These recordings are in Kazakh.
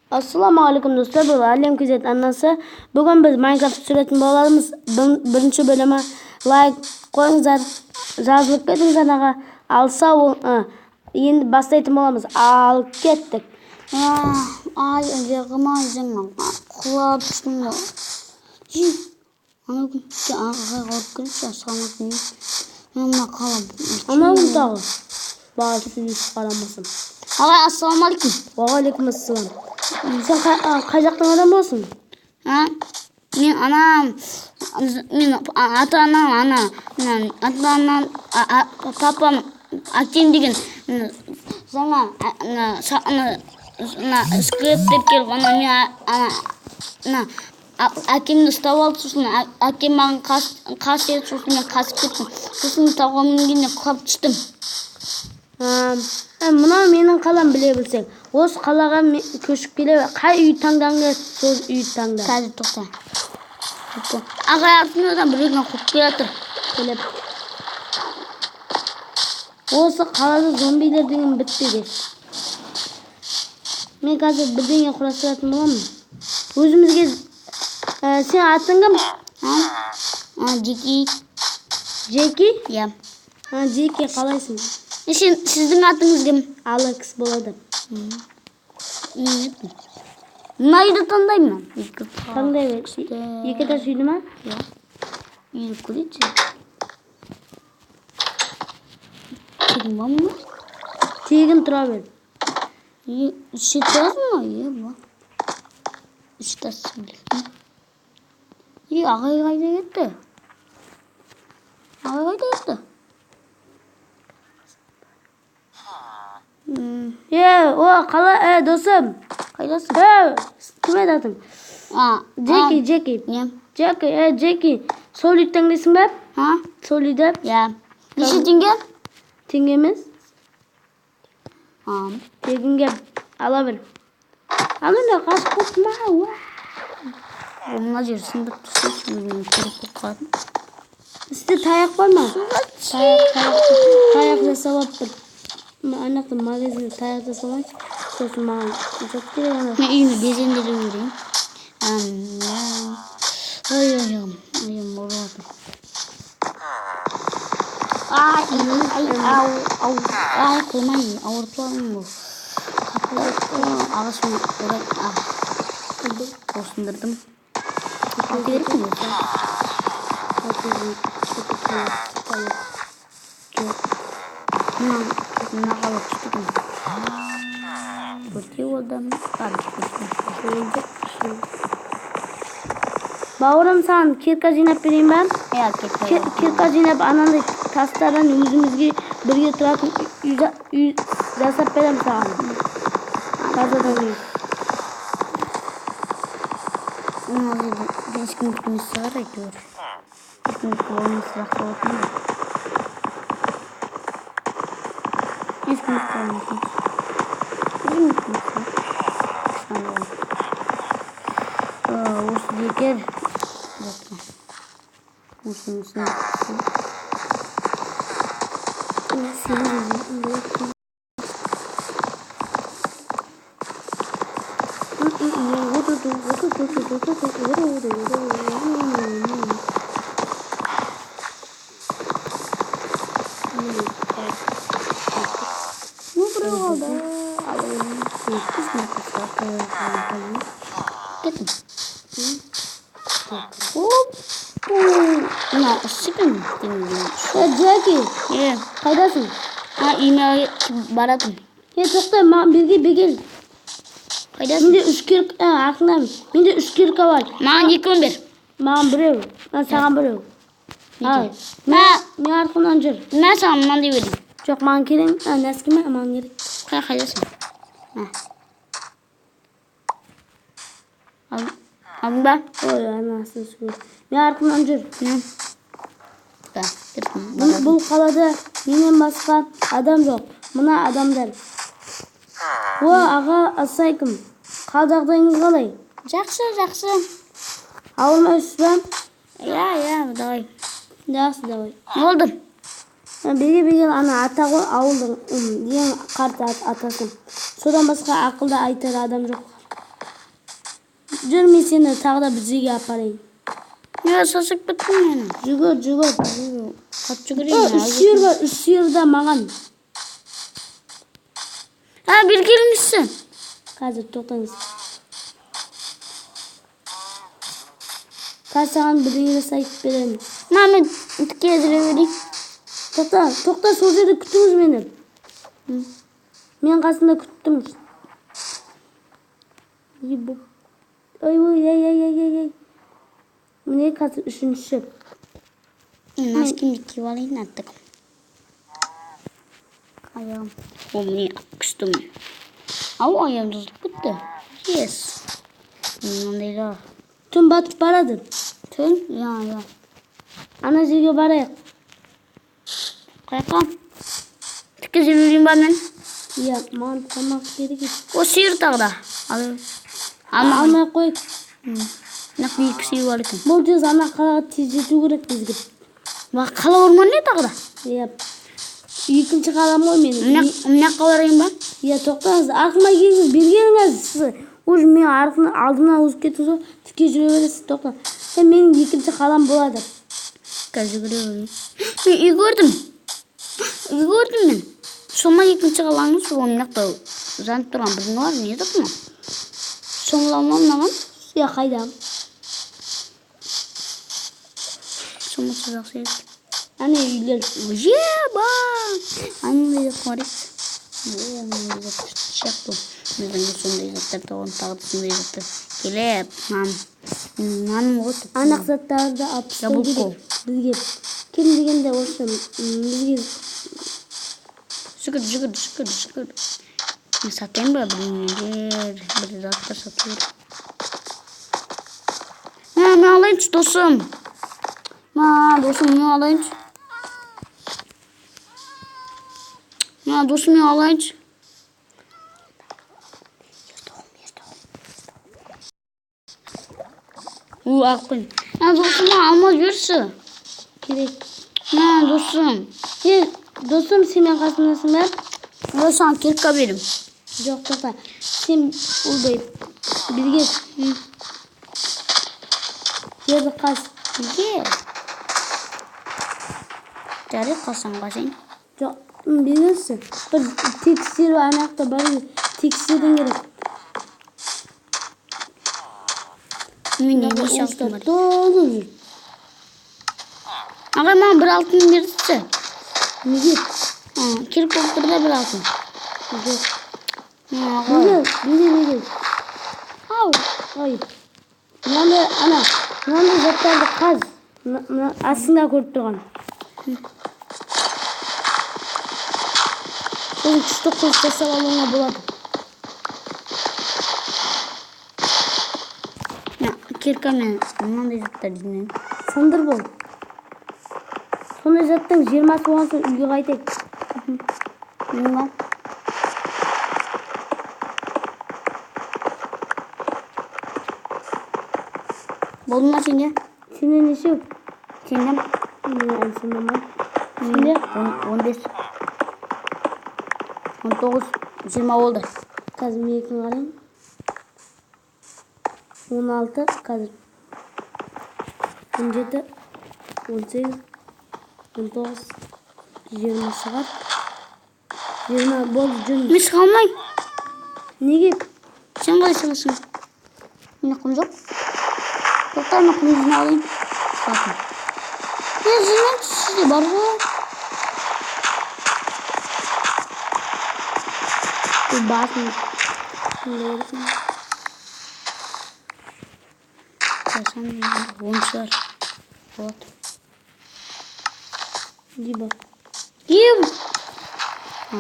Ассалаумағалейкум достар, бұл Әлем KZ арнасы. Бүгін біз Майнкрафт түсіретін боламыз. Бірінші бөлімі. Лайк қойыңыздар, жазылып кетіңіз анаға. Алса ол енді бастайтын боламыз. Ал кеттік. Ай, аяғыма жаңа құлап түстім ғой. Анау күн ағайға барып келші, ассалаумағалейкум. Мен мына қала. Анау кім тағы? Баға сөйлесіп қарамасам. Ағай, ассалаумағалейкум. Уағалейкум ассалам. Сен қай жақтың адамы болсың? А? Мен анам, мен ата анам, ана, ата анам, папам, әкем деген жаңа ана скелеттер келіп, ана мен ана әкемді ұстап алды, сосын әкем маған қас еді, сосын мен қашып кеттім. Сосын тауға мінгенде құлап түстім. Мынау менің қалам, біле білсең. Осы қалаға көшіп келе, қай үй таңдағың келеді, сол үйді таңда. Қазір тоқта. Ағай, артымнан біреуін қуып келе жатыр. Келіп. Осы қалада зомбилер деген бітпеген. Мен қазір бірдеңе құрастыратын боламын. Өзімізге сен атың кім? А? Джеки. Джеки? Иә. Джеки, қалайсың? Сен, сіздің атыңыз кім? Алекс болады. Мына үйді таңдаймын мен. Таңдай бер. Екі этаж үйді ма? Иә. Үйді көрейінші. Тегін ба мұны? Тегін тұра бер. Үш этаж ма? Иә, ба. Үш этаж білесің. Ағай қайда кетті? Ағай қайда кетті? О, қала, досым. Қайдасың? Кім еді атың? Джеки, Джеки. Не? Джеки, Джеки. Сол үйді таңдайсың ба? А? Сол үйді. Иә. Неше теңге? Теңге емес. Тегінге ала бер. Ана қашып кетті ма? Мына жер сындырып түссе, өзім керек болып қалады. Сізде таяқ бар ма? Таяқ жасап алып бір. Ана жақта магазинде таяқ жасап алайыншы. Сосын маған зат керек ана. Мен үйімді безендіре берейін. Ай, аяғым, аяғым ауырып жатыр. Ай, ай, ау, ау, ай, қоймай, ауыртып алдым ғой. Қатты ағашын орай, осындырдым. Алты керек пе? Жоқ. Мына қала күшті екен. Төртеу адам. Бауырым, саған кирка жинап берейін ба? Иә, кирка. Кирка жинап, анандай тастардан өзімізге бірге тұратын үй жасап беремін саған. Тазадан үй. Мына жерде ешкім күтмес шығар әйтеуір. Ешкім болмаса жақсы болатын еді. Ешкім болмасын. Ешкім күтмес шығар. Осы бекер. Осынысын. Ну, біреу қалды. Кеттім. Мына ыссы екен. Джеки, қайдасың? Үйіме баратым. Тоқта, маған берге бегел. Қайдасың? Менде үш кирка, артыңдамын. Менде үш кирка бар. Маған екеуін бер. Маған біреу. Саған біреу. Неге? Мен артымнан жүр. Мә, саған мынандай берейін. Жоқ, маған керек. Нәски ме? Маған керек. Қайдасың? Алдың ба? Ой, анасын сүр. Мен артымнан жүр. Да, Бұл қалада менен басқа адам жоқ. Мына адамдар. О, аға, ассалаумағалейкум. Қал жағдайыңыз қалай? Жақсы, жақсы. Ауырмайсыз ба? Иә, иә, давай. Жақсы, давай. Не болды? Берге берген ана ата ғой, ауылдың ең қарт атасы. Содан басқа ақылды айтар адам жоқ. Жүр, мен сені тағы да бір жерге апарайын. Я шаршап кеттім мен. Жүгір, жүгір. Қатты Үш жүгірейін. Сиыр бар, үш сиыр да маған. А, бері келіңізші. Қазір, тоқтаңыз. Қазір саған бірдеңе жасап беремін. На, мен тіке жүре берейін. Тоқта, тоқта, сол жерде күтіңіз мені. Мен қасында күттім. Ебо. Ой, ой, ай, ай, ай, ай, ай. Міне, қазір үшінші. Мен носкимді киіп алайын артық. Аяғым. О, міне, күшті. Ау, аяғым жазылып кетті. Yes. Мынандайлар. Түн батып барады. Түн? Иә, иә. Ана жерге барайық. Қаяққа? Тіке жүре берейін ба мен? Иә, маған тамақ керек еді. О, сиыр тағы да. Ал, алма. Алмай ақ қояйық. Мына екі сиыр бар екен. Бұл тез ана қалаға тез жету керек бізге. Ба, қала орман не тағы да? Иә. Екінші қалам ғой менің. Мына жаққа барайын ба? Иә, тоқтаңыз. Артыма келіңіз, бері келіңіз. Сіз уже мен артына алдымнан озып кеттіңіз ғой. Тіке жүре бересіз, тоқта. Е, менің екінші қалам болады. Қазір жүгіре берейін. Мен үй көрдім. Үй көрдім мен. Сол ма екінші қалаңыз? Ол мына жақта жанып тұрған бірдеңе бар. Не зат мынау? Шомыла ма мынаған? Иә, қайда? Шомылса жақсы еді. Әне үйлер. Еба! Анандай зат бар еді. О, мынандай зат күшті сияқты. Біздің де сондай заттар табамыз, тағы да сондай заттар. Келіп, нан. Наным ғой тіпті. Анық заттарды алып тастау Яблоко. керек бізге. Кем дегенде осы бізге. Жүгір, жүгір, жүгір, жүгір. Мен сатайын ба бірдеңелер, бір заттар сату керек. Мә, мен алайыншы, досым. Мә, досым, мен алайыншы. Мә, досым, мен алайыншы. У, алып қойдым. Мә, досым, алма жіберші. Керек. Мә, досым. Е, досым, сен менің қасымдасың ба? Ой, саған кирка бердім. Жоқ, тоқта. Сен ойбай. Бізге жерді қаз. Неге? Жарайды, қалсаң қашайын. Жоқ, беріңізші. Бір тексеру ана жақта бар еді. Тексеруің керек. Мен не неше алтын бар? Толып жүр. Ағай, маған бір алтын берші. Неге? Керек болып тұр да бір алтын. Жоқ. Ағай. Неге? Неге, неге? Ау. Ой. Мынандай ана, мынандай заттарды қаз. Мына астында көріп тұрған. Сосын күшті қылыш жасап алуыңа болады. Мына киркамен мынандай заттар жинаймын. Сындыр бол. Сондай заттың 20-сы болған соң үйге қайтайық. Мына. Болды ма сенде? Сенде нешеу? Сенде? Мен әлі санамадым. Сенде? 15. 19, 20 болды. Қазір менікін қарайын. 16, қазір. 17, 18, 19, 20 шығар. 20 болды, жүрміз. Мен шыға алмаймын. Неге? Сен қалай шығасың? Менде құм жоқ. Тоқта, мен құм жинап алайын. Шығатын. Мен жинайыншы, сізде бар ғой. Бұл басын. Сондай. Қашан он шығар. Болады. Либо. Ем! А,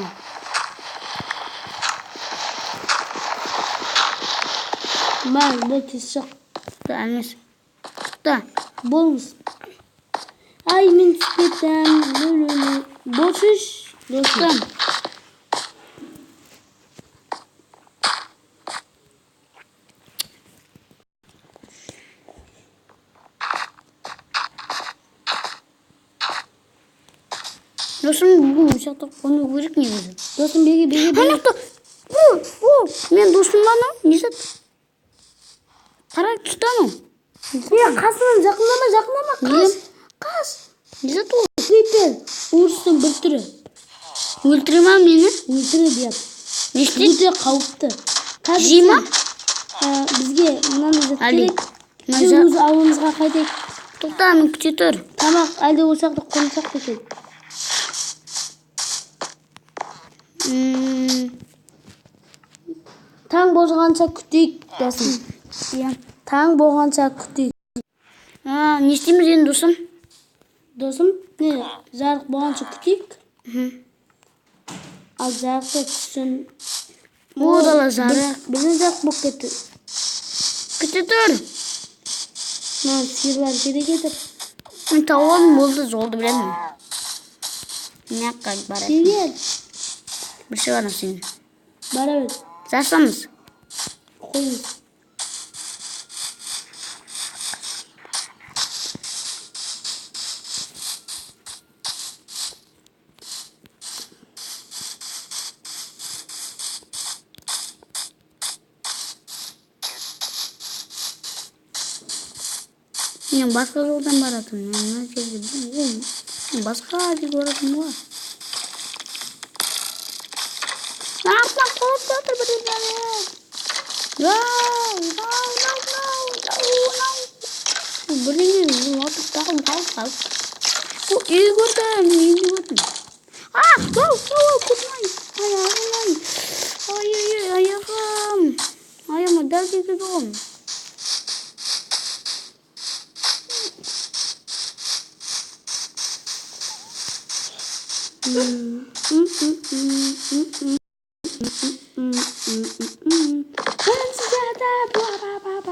Мә, бол, тез шық. Шықты, емес. Шықты. Болыңыз. Ай, мен түсіп кеттім. Лу-лу-лу. Болшы, досым. Шықты. Досым, бүгін осы жақта қону керек негізі. Досым, беге, беге, Ана беге. жақта. О, о, мен досым ба анау? Не зат? Қара түсті анау. Е, қасынан жақындама, жақындама, қаш, қаш. Не зат ол? Крипер, ұрыстың бір түрі. Өлтіре ма мені? Өлтіреді, иә. Не істейді? Өте қауіпті. Қазір Жей ма? Ә, бізге мынандай зат Али, керек. мына Біз жа- өз ауылымызға қайтайық. Тоқта, мен күте тұр. Тамақ әлде ол жақта қонсақ па екен? Таң болғанша күтейік, досым. Иә. Таң болғанша күтейік. А, не істейміз енді, досым? Досым, не, жарық болғанша күтейік. Ал жарықта түссін. О, дала жарық. Біздің жарық болып кетті. Күте тұр. Мына сиырлар керек еді. Мен тауып алдым, болды, жолды білемін. Мына жаққа барайық. Сиыр. Бір şey бар сенің. Бара бер. Жарысамыз. Қойыңыз. Мен басқа жолдан баратырмын. Мен мына жерде о, мен басқа жерге баратырмын ғой. Артынан қуып жатыр біреулер. No, no, no, no, no, no. Бірдеңе атып тағым қалып қалып. О, үй көрдім, үйді көрдім. А, оу, оу, көзім ай, аяғым ай. Ай, ай, ай, аяғым. Аяғыма дәл тигізді ғой.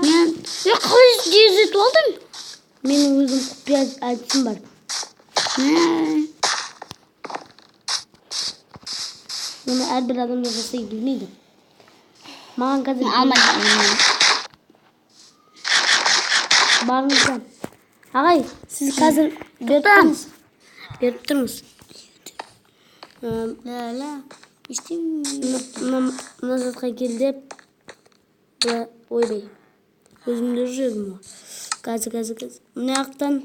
Мен, е, қалай жетіп алдым? Менің өзім құпия әдісім бар. Мә, Оны әрбір адам да жасай білмейді. Маған қазір алмайды. барыңыздар. Ағай, сіз қазір беріп тұрыңыз. Беріп тұрыңыз. Ла, ла, істеймін. Мына затқа кел деп, былай, ойбай. Өзімді жүрдім ғой. Қазір, қазір, қазір. Мына жақтан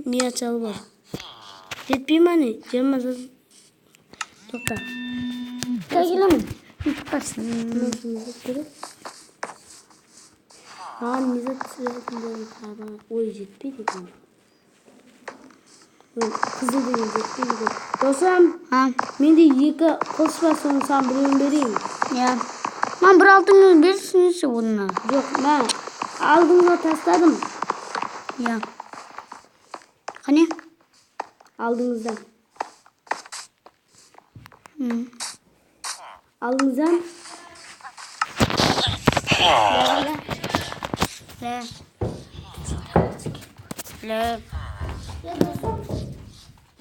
мяч алып ал. Жетпей ма не? 20 зат. Тоқта. Қай келемін? Тоқтасын. Мына зат керек. Маған не зат түсіретіндерін тағы. Ой, жетпейді екен. Ой, қызыл деген жетпейді екен. Досым, А, менде екі қылыш бар, соның саған біреуін берейін. иә. Маған бір алтын берсінші оны. Жоқ, мә, алдыңызға тастадым. Иә. Қане? Алдыңыздан. М. Алдыңыздан. Ла, ла. Ла. Ла.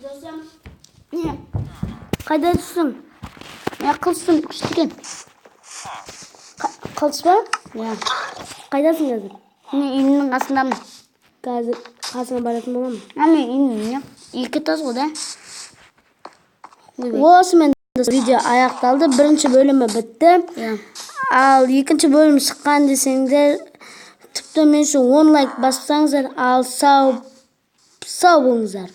Досым. Не? Қайда түстің? Я қылыштың күшті екен. Қылыш па? Иә. Қайдасың қазір? Мен үйімнің қасындамын. Қазір қасыңа баратын боламын. А, мен үйімнің не? Екі тас ғой да. Ойбай. Осымен достар, видео аяқталды. Бірінші бөлімі бітті. Иә. Ал екінші бөлім шыққан десеңдер, тіпті мен үшін 10 лайк бассаңыздар, ал сау сау болыңыздар.